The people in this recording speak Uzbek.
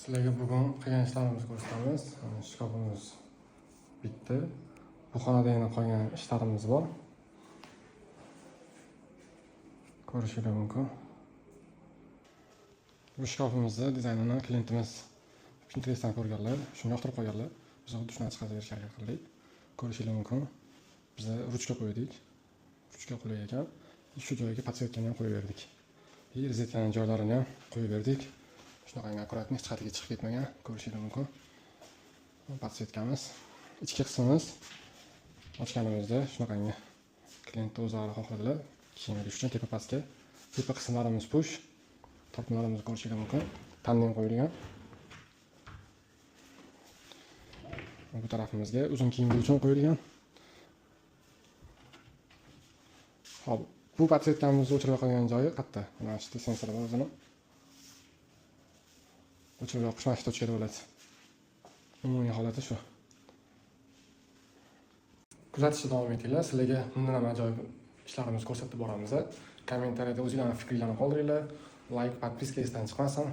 Sizlarga bugun qilgan ishlarimizni ko'rsatamiz. Mana shkafimiz bitdi. Bu xonada yana qolgan ishlarimiz bor. Ko'rishingiz mumkin. Bu shkafimizni dizaynini klientimiz Pinterestdan ko'rganlar, shuni yoqtirib qolganlar. Biz xuddi shundan chiqarib berishga harakat qildik. Ko'rishingiz mumkin. Biz ruchka qo'ydik. Ruchka qulay ekan. Shu joyga подсветкani ham qo'yib berdik. И rozetkaning joylarini ham qo'yib berdik. Shunaqangi аккуратный, hech qayerga chiqib ketmagan, ko'rishingiz mumkin. Подсветкamiz, ichki qismimiz ochganimizda shunaqangi klient o'zlari xohladilar. Kiyim ilish uchun tepa pastga. Tepa qismlarimiz push, tortmalarimizni ko'rishingiz mumkin. Tandem qo'yilgan. Bu tarafimizga uzun kiyim uchun qo'yilgan. Xo'p, bu podсветкamizni o'chirib yoqadigan joyi qayerda? Mana shu yerda sensor bor o'zini. O'chirib yoqish mana shu tochkada bo'ladi. Umumiy holati shu. Kuzatishda davom etinglar. Sizlarga bundan ham ajoyib ishlarimizni ko'rsatib boramiz. Kommentariyada o'zinglarning fikringlarni qoldiringlar. Like, podpiska esdan chiqmasin.